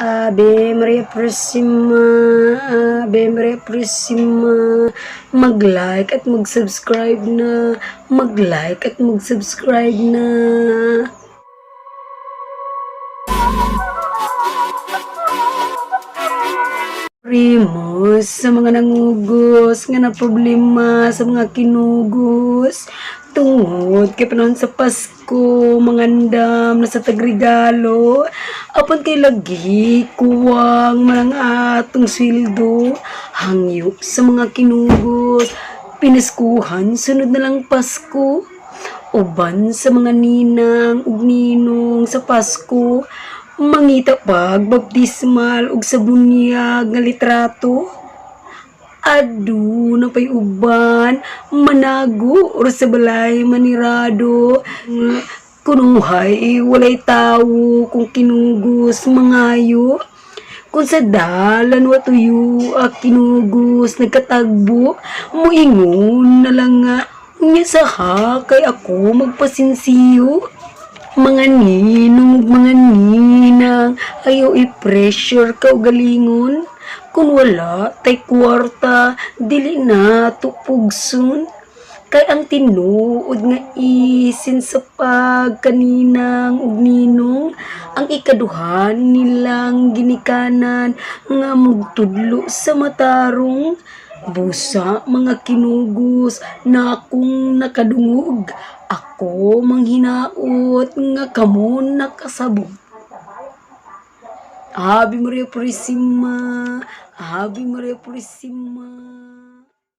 Ave Maria Purisima, Ave Maria Purisima. Mag-like at mag-subscribe na. Mag-like at mag-subscribe na. Primos sa mga nangugos nga na problema sa mga kinugos tungod kay panahon sa Pasko mangandam na sa tagregalo, apan kay lagi kuwang man ang atong sweldo. Hangyo sa mga kinugos, pinaskuhan sunod na lang Pasko. Uban sa mga ninang ug ninong sa Pasko mangita pag baptismal ug sa bunyag nga litrato. Aduna pay uban, manago or sa balay manirado. Kunuhay walay tawo kung kinugos mangayo. Kung sa dalan wa tuyo a kinugos nagkatagbo, moingon na lang nga, "Nya saha kay ako magpasinsiyo?" Mga ninong ug mga ninang, ayaw i-pressure kaugalingon. Kung wala tay kwarta, dili na to pugson. Kay ang tinuod nga isin sa pagkaninang ug ninong, ang ikaduha nilang ginikanan nga mugtudlo sa matarong. Busa mga kinugos na akong nakadungog, ako manghinaot nga kamo nakasabot. Ave Maria Purisima, Ave Maria Purisima.